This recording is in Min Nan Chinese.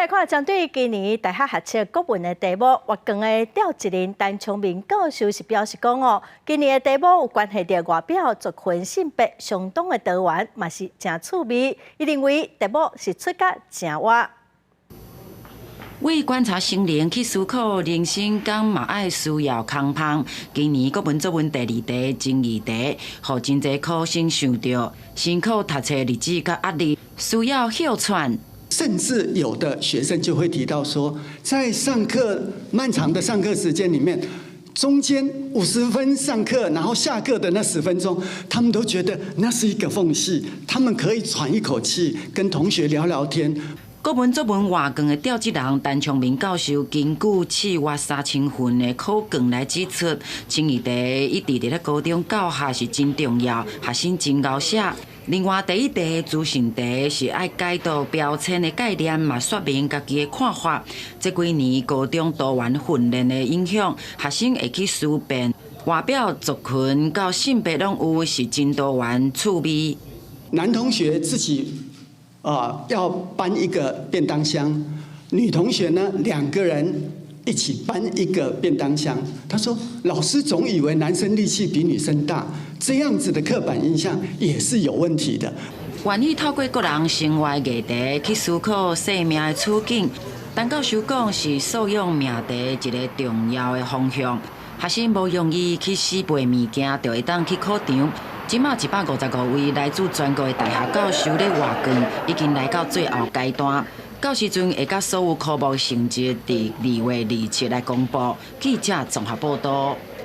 來看，針對今年大學學測國文的題目，活卷的召集人陳聰明教授是表示講哦，今年的題目有關係著外表、族群、性別相當的多元，嘛是誠趣味。伊認為題目是出甲誠活。為觀察生靈去思考人生，敢嘛愛需要空芳。今年國文作文第二題、爭議題，予真濟考生想著辛苦讀冊日子佮壓力，需要歇喘。甚至有的學生就會提到說，在上課漫長的上課時間裡面，中間50分上課，然後下課的那10分鐘，他們都覺得那是一個縫隙，他們可以喘一口氣，跟同學聊聊天。國文作文活卷的召集人陳聰明教授根據7月3000份的考卷來指出，爭議題一直佇咧高中教學是真重要，學生真𠢕寫。另外第一題資訊題是愛解讀標籤的概念，嘛說明家己的看法。這幾年高中多元訓練的影響，學生會去思辨外表、族群到性別攏有，是真多元趣味。男同學自己啊，要搬一個便當箱，女同學呢，兩個人一起搬一個便當箱。他說，老師總以為男生力氣比女生大，這樣子的刻板印象也是有問題的。願意透過個人生活議題去思考生命的處境，陳教授講是素養命題一個重要的方向。學生無容易去死背物件，就會當去考場。這馬155位來自全國的大學教授咧活卷，已經來到最後階段。到時陣會佮所有科目成績佇2月27來公布。記者綜合報道。